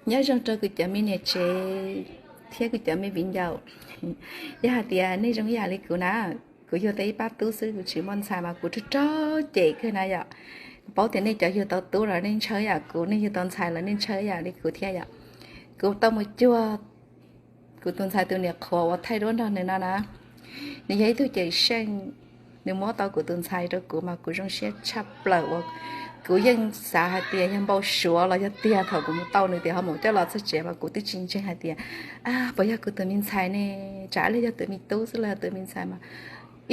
Nyob zoo rau kuv cov me niam tsev thiab kuv cov me viv ncaus. Yog hais tias nej zoo ib yam li kuv na, kuv yug tau ib pab tub xwb, kuv tsis muaj ntxhais mas kuv raug raug cem kawg na yom. Kuv paub tias nej cov yug tau tub los nej ntshaw yam kuv, nej yug tau ntxhais los nej ntshaw yam li kuv thiab yom. Kuv tau mus cuag kuv tus ntxhais tus niam qhuav uas thaij duab nrog nws no na. Nws yog ib tug cawm seej, nws muab tau kuv tus ntxhais rau kuv mas kuv zoo siab tshaj plaws uas kuv yeej xav hais tias yog npau suav los yog tiag, thaum kuv mus tau nws tias ho mus coj los txog tsev mas kuv twb tsis ntseeg hais tias, a, puas yog kuv tus me ntxhais ne, tsam ib leeg yog tus me tub xwb los yog tus me ntxhais mas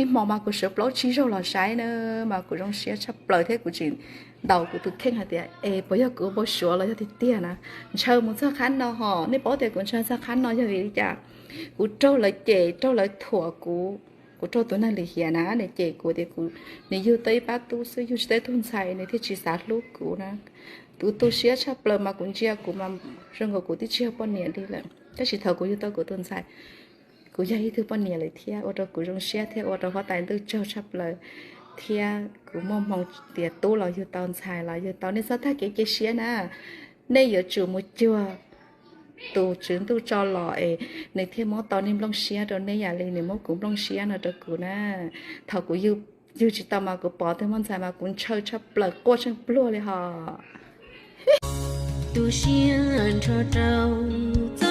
ib hmo mas kuv sawv plaub tsib zaug los saib na, mas kuv zoo siab tshaj plaws thiab kuv tseem ntaus kuv tus kheej hais tias es puas yog kuv npau suav los yog tiag tiag na. Ntshaw mus txog qhab no ho, nej paub tias kuv ntshaw txog qhab no yog vim li cas? Kuv raug lawv cem, raug lawv thuam kuv, kuv raug tus neeg lim hiam na, nws cem kuv tias kuv, nws yug tau ib pab tub xwb, yug tsis tau ib tug ntxhais, nws thiaj tsis xav hlub kuv na. Kuv tu siab tshaj plaws mas kuv ntsia kuv mas zoo nkaus kuv twb tsis yog poj niam li lawm, tab sis thaum kuv yug tau kuv tus ntxhais, kuv yog ib tug poj niam lawm thiab, ua rau kuv zoo siab thiab ua rau huab tais ntuj tsaug tshaj plaws, thiab kuv muaj hmoo tias tub los yug tau, ntxhais los yug tau. Nej txhob tag kev cia siab na, nej yuav tsum mus cuag tus Tswv Ntuj tso los es nws thiaj muab tau nej nplooj siab rau nej yam li nws muab kuv nplooj siab no rau kuv na. Thaum kuv yug tsis tau mas kuv pom tus muaj ntxhais mas kuv ntshaw tshaj plaws, quaj tsheej pluag li hos. Tu siab nrho rau